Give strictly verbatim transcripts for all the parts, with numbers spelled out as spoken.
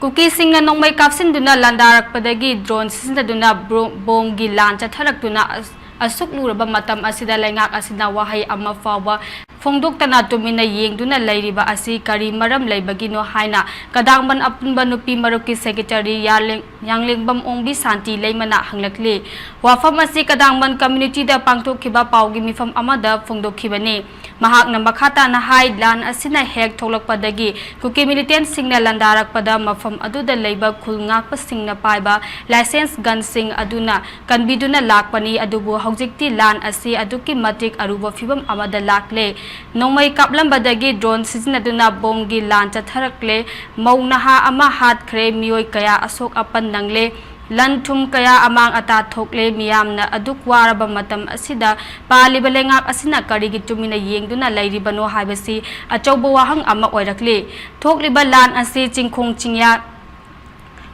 ꯀꯨꯀꯤꯁꯤꯡꯅ ꯅꯣꯡꯃꯩ ꯀꯥꯞꯁꯤꯟꯗꯨꯅ ꯂꯥꯟꯗꯥꯔꯛꯄꯗꯒꯤ ꯗ꯭ꯔꯣꯟ ꯁꯤꯖꯤꯟꯅꯗꯨꯅ ꯕ꯭ꯔꯣ-, ꯕꯣꯝꯒꯤ ꯂꯥꯟ ꯆꯠꯊꯔꯛꯇꯨꯅ ꯑꯁ-, ꯑꯁꯨꯛ ꯂꯨꯔꯕ ꯃꯇꯝ ꯑꯁꯤꯗ ꯂꯩꯉꯥꯛ ꯑꯁꯤꯅ ꯋꯥꯍꯩ ꯑꯃ ꯐꯥꯎꯕ ꯐꯣꯡꯗꯣꯛꯇꯅ ꯇꯨꯃꯤꯟꯅ ꯌꯦꯡꯗꯨꯅ ꯂꯩꯔꯤꯕ ꯑꯁꯤ ꯀꯔꯤ ꯃꯔꯝ ꯂꯩꯕꯒꯤꯅꯣ ꯍꯥꯏꯅ ꯀꯗꯥꯡꯕꯟ ꯑꯄꯨꯟꯕ ꯅꯨꯄꯤ ꯃꯔꯨꯞꯀꯤ ꯁꯦꯀ꯭ꯔꯦꯇꯔꯤ ꯌꯥꯂꯦꯡ-, ꯌꯥꯡꯂꯦꯡꯕꯝ ꯑꯣꯡꯕꯤ ꯁꯥꯟꯇꯤ ꯂꯩꯃꯅ ꯍꯪꯂꯛꯂꯤ꯫ ꯋꯥꯐꯝ ꯑꯁꯤ ꯀꯗꯥꯡꯕꯟ ꯀꯝꯃ꯭ꯌꯨꯅꯤꯇꯤꯗ ꯄꯥꯡꯊꯣꯛꯈꯤꯕ ꯄꯥꯎꯒꯤ ꯃꯤꯐꯝ ꯑꯃꯗ ꯐꯣꯡꯗꯣꯛꯈꯤꯕꯅꯤ꯫ ꯃꯍꯥꯛꯅ ꯃꯈꯥ ꯇꯥꯅ ꯍꯥꯏ, ꯂꯥꯟ ꯑꯁꯤꯅ ꯍꯦꯛ ꯊꯣꯛꯂꯛꯄꯗꯒꯤ ꯀꯨꯀꯤ ꯃꯤꯂꯤꯇꯦꯟꯠꯁꯤꯡꯅ ꯂꯥꯟꯗꯥꯔꯛꯄꯗ ꯃꯐꯝ ꯑꯗꯨꯗ ꯂꯩꯕ ꯈꯨꯜ ꯉꯥꯛꯄꯁꯤꯡꯅ ꯄꯥꯏꯕ ꯂꯥꯏꯁꯦꯟꯁ ꯒꯟꯁꯤꯡ ꯑꯗꯨꯅ ꯀꯟꯕꯤꯗꯨꯅ ꯂꯥꯛꯄꯅꯤ, ꯑꯗꯨꯕꯨ ꯍꯧꯖꯤꯛꯇꯤ ꯂꯥꯟ ꯑꯁꯤ ꯑꯗꯨꯛꯀꯤ ꯃꯇꯤꯛ ꯑꯔꯨꯕ ꯐꯤꯚꯝ ꯑꯃꯗ ꯂꯥꯛꯂꯦ꯫ ꯅꯣꯡꯃꯩ ꯀꯥꯞꯂꯝꯕꯗꯒꯤ ꯗ꯭ꯔꯣꯟ ꯁꯤꯖꯤꯟꯅꯗꯨꯅ ꯕꯣꯝꯒꯤ ꯂꯥꯟ ꯆꯠꯊꯔꯛꯂꯦ꯫ ꯃꯧ ꯅꯍꯥ ꯑꯃ ꯍꯥꯠꯈ꯭ꯔꯦ, ꯃꯤꯑꯣꯏ ꯀꯌꯥ ꯑꯁꯣꯛ ꯑꯄꯟ ꯅꯪꯂꯦ꯫ ꯂꯟ ꯊꯨꯝ ꯀꯌꯥ ꯑꯃꯥꯡ ꯑꯇꯥ ꯊꯣꯛꯂꯦ꯫ ꯃꯤꯌꯥꯝꯅ ꯑꯗꯨꯛ ꯋꯥꯔꯕ ꯃꯇꯝ ꯑꯁꯤꯗ ꯄꯥꯜꯂꯤꯕ ꯂꯩꯉꯥꯛ ꯑꯁꯤꯅ ꯀꯔꯤꯒꯤ ꯇꯨꯃꯤꯟꯅ ꯌꯦꯡꯗꯨꯅ ꯂꯩꯔꯤꯕꯅꯣ ꯍꯥꯏꯕꯁꯤ ꯑꯆꯧꯕ ꯋꯥꯍꯪ ꯑꯃ ꯑꯣꯏꯔꯛꯂꯤ꯫ ꯊꯣꯛꯂꯤꯕ ꯂꯥꯟ ꯑꯁꯤ ꯆꯤꯡꯈꯣꯡ ꯆꯤꯡꯌꯥ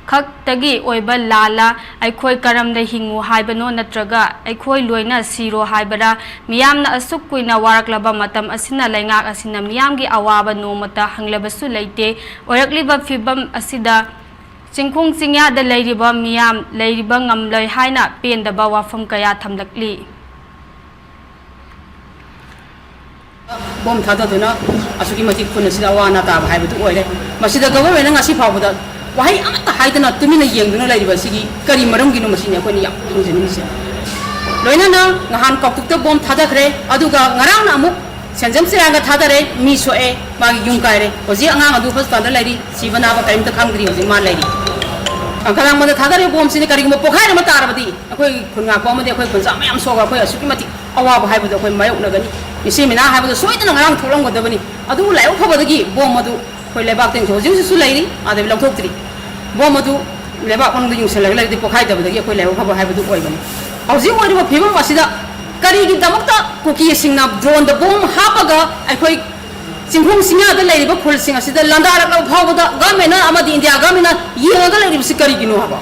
ꯈꯛꯇꯒꯤ ꯑꯣꯏꯕ ꯂꯥꯜꯂ? ꯑꯩꯈꯣꯏ ꯀꯔꯝꯅ ꯍꯤꯡꯉꯨ ꯍꯥꯏꯕꯅꯣ, ꯅꯠꯇ꯭ꯔꯒ ꯑꯩꯈꯣꯏ ꯂꯣꯏꯅ ꯁꯤꯔꯣ ꯍꯥꯏꯕꯔꯥ? ꯃꯤꯌꯥꯝꯅ ꯑꯁꯨꯛ ꯀꯨꯏꯅ ꯋꯥꯔꯛꯂꯕ ꯃꯇꯝ ꯑꯁꯤꯅ ꯂꯩꯉꯥꯛ ꯑꯁꯤꯅ ꯃꯤꯌꯥꯝꯒꯤ ꯑꯋꯥꯕ ꯅꯣꯡꯃꯇ ꯍꯪꯂꯕꯁꯨ ꯂꯩꯇꯦ꯫ ꯑꯣꯏꯔꯛꯂꯤꯕ ꯐꯤꯕꯝ ꯑꯁꯤꯗ ꯆꯤꯡꯈꯣꯡ ꯆꯤꯡꯌꯥꯗ ꯂꯩꯔꯤꯕ ꯃꯤꯌꯥꯝ ꯂꯩꯔꯤꯕ ꯉꯝꯂꯣꯏ ꯍꯥꯏꯅ ꯄꯦꯟꯗꯕ ꯋꯥꯐꯝ ꯀꯌꯥ ꯊꯝꯂꯛꯂꯤ꯫ ꯕꯣꯝ ꯊꯥꯗꯗꯨꯅ ꯑꯁꯨꯛꯀꯤ ꯃꯇꯤꯛ ꯈꯨꯟ ꯑꯁꯤꯗ ꯑꯋꯥ ꯑꯅꯥ ꯇꯥꯕ ꯍꯥꯏꯕꯗꯨ ꯑꯣꯏꯔꯦ꯫ ꯃꯁꯤꯗ ꯒꯚꯔꯟꯃꯦꯟꯠꯅ ꯉꯁꯤ ꯐꯥꯎꯕꯗ ꯋꯥꯍꯩ ꯑꯃꯠꯇ ꯍꯥꯏꯗꯅ ꯇꯨꯃꯤꯟꯅ ꯌꯦꯡꯗꯨꯅ ꯂꯩꯔꯤꯕ ꯑꯁꯤꯒꯤ ꯀꯔꯤ ꯃꯔꯝꯒꯤꯅꯣ, ꯃꯁꯤꯅꯤ ꯑꯩꯈꯣꯏꯅ ꯌꯥꯝ ꯈꯪꯖꯅꯤꯡꯉꯤꯁꯦ꯫ ꯂꯣꯏꯅꯅ ꯅꯍꯥꯟ ꯀꯥꯎꯇꯨꯛꯇ ꯕꯣꯝ ꯊꯥꯗꯈ꯭ꯔꯦ, ꯑꯗꯨꯒ ꯉꯔꯥꯡꯅ ꯑꯃꯨꯛ ꯁꯦꯟꯖꯝ ꯆꯤꯔꯥꯡꯗ ꯊꯥꯗꯔꯦ, ꯃꯤ ꯁꯣꯛꯑꯦ, ꯃꯥꯒꯤ ꯌꯨꯝ ꯀꯥꯏꯔꯦ꯫ ꯍꯧꯖꯤꯛ ꯑꯉꯥꯡ ꯑꯗꯨ ꯍꯣꯁꯄꯤꯇꯥꯜꯗ ꯂꯩꯔꯤ, ꯁꯤꯕ ꯅꯥꯕ ꯀꯔꯤꯝꯇ ꯈꯪꯗ꯭ꯔꯤ, ꯍꯧꯖꯤꯛ ꯃꯥ ꯂꯩꯔꯤ꯫ ꯀꯪꯂꯥꯃꯥꯡꯗ ꯊꯥꯗꯔꯤꯕ ꯕꯣꯝꯁꯤꯅ ꯀꯔꯤꯒꯨꯝꯕ ꯄꯣꯈꯥꯏꯔꯝꯕ ꯇꯥꯔꯕꯗꯤ ꯑꯩꯈꯣꯏ ꯈꯨꯟ ꯉꯥꯛꯄ ꯑꯃꯗꯤ ꯑꯩꯈꯣꯏ ꯈꯨꯟꯖꯥ ꯃꯌꯥꯝ ꯁꯣꯛꯑꯒ ꯑꯩꯈꯣꯏ ꯑꯁꯨꯛꯀꯤ ꯃꯇꯤꯛ ꯑꯋꯥꯕ ꯍꯥꯏꯕꯗꯨ ꯑꯩꯈꯣꯏ ꯃꯥꯌꯣꯛꯅꯒꯅꯤ꯫ ꯏꯆꯤꯟ ꯃꯤꯅꯥ ꯍꯥꯏꯕꯗꯨ ꯁꯣꯏꯗꯅ ꯉꯔꯥꯡ ꯊꯣꯛꯂꯝꯒꯗꯕꯅꯤ꯫ ꯑꯗꯨꯕꯨ ꯂꯥꯏꯕꯛ ꯐꯕꯗꯒꯤ ꯕꯣꯝ ꯑꯗꯨ ꯑꯩꯈꯣꯏ ꯂꯩꯕꯥꯛꯇ ꯍꯧꯖꯤꯛ ꯍꯧꯖꯤꯛꯁꯨ ꯂꯩꯔꯤ, ꯑꯗꯩ ꯂꯧꯊꯣꯛꯇ꯭ꯔꯤ꯫ ꯕꯣꯝ ꯑꯗꯨ ꯂꯩꯕꯥꯛ ꯃꯅꯨꯡꯗ ꯌꯨꯡꯁꯤꯜꯂꯒ ꯂꯩꯔꯗꯤ ꯄꯣꯈꯥꯏꯗꯕꯗꯒꯤ ꯑꯩꯈꯣꯏ ꯂꯥꯏꯕꯛ ꯐꯕ ꯍꯥꯏꯕꯗꯨ ꯑꯣꯏꯕꯅꯤ꯫ ꯍꯧꯖꯤꯛ ꯑꯣꯏꯔꯤꯕ ꯐꯤꯕꯝ ꯑꯁꯤꯗ ꯀꯔꯤꯒꯤꯗꯃꯛꯇ ꯀꯨꯀꯤꯁꯤꯡꯅ ꯗ꯭ꯔꯣꯟꯗ ꯕꯣꯝ ꯍꯥꯞꯄꯒ ꯑꯩꯈꯣꯏ ꯆꯤꯡꯈꯣꯡ ꯆꯤꯡꯌꯥꯗ ꯂꯩꯔꯤꯕ ꯈꯨꯜꯁꯤꯡ ꯑꯁꯤꯗ ꯂꯥꯟꯗꯥꯔꯛꯂꯕ ꯐꯥꯎꯕꯗ ꯒꯚꯔꯟꯃꯦꯟꯠꯅ ꯑꯃꯗꯤ ꯏꯟꯗꯤꯌꯥ ꯒꯚꯔꯟꯃꯦꯟꯠꯅ ꯌꯦꯡꯉꯒ ꯂꯩꯔꯤꯕꯁꯤ ꯀꯔꯤꯒꯤꯅꯣ ꯍꯥꯏꯕ?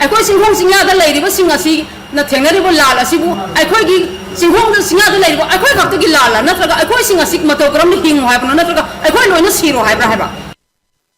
ꯑꯩꯈꯣꯏ ꯆꯤꯡꯈꯣꯡ ꯆꯤꯡꯌꯥꯗ ꯂꯩꯔꯤꯕꯁꯤꯡ ꯑꯁꯤꯅ ꯊꯦꯡꯅꯔꯤꯕ ꯂꯥꯜ ꯑꯁꯤꯕꯨ ꯑꯩꯈꯣꯏꯒꯤ ꯆꯤꯡꯈꯣꯡꯗ ꯆꯤꯡꯌꯥꯗ ꯂꯩꯔꯤꯕ ꯑꯩꯈꯣꯏ ꯈꯛꯇꯒꯤ ꯂꯥꯜꯂ, ꯅꯠꯇ꯭ꯔꯒ ꯑꯩꯈꯣꯏꯁꯤꯡ ꯑꯁꯤ ꯃꯇꯧ ꯀꯔꯝꯅ ꯍꯤꯡꯉꯨ ꯍꯥꯏꯕꯅꯣ, ꯅꯠꯇ꯭ꯔꯒ ꯑꯩꯈꯣꯏ ꯂꯣꯏꯅ ꯁꯤꯔꯣ ꯍꯥꯏꯕ꯭ꯔꯥ ꯍꯥꯏꯕ?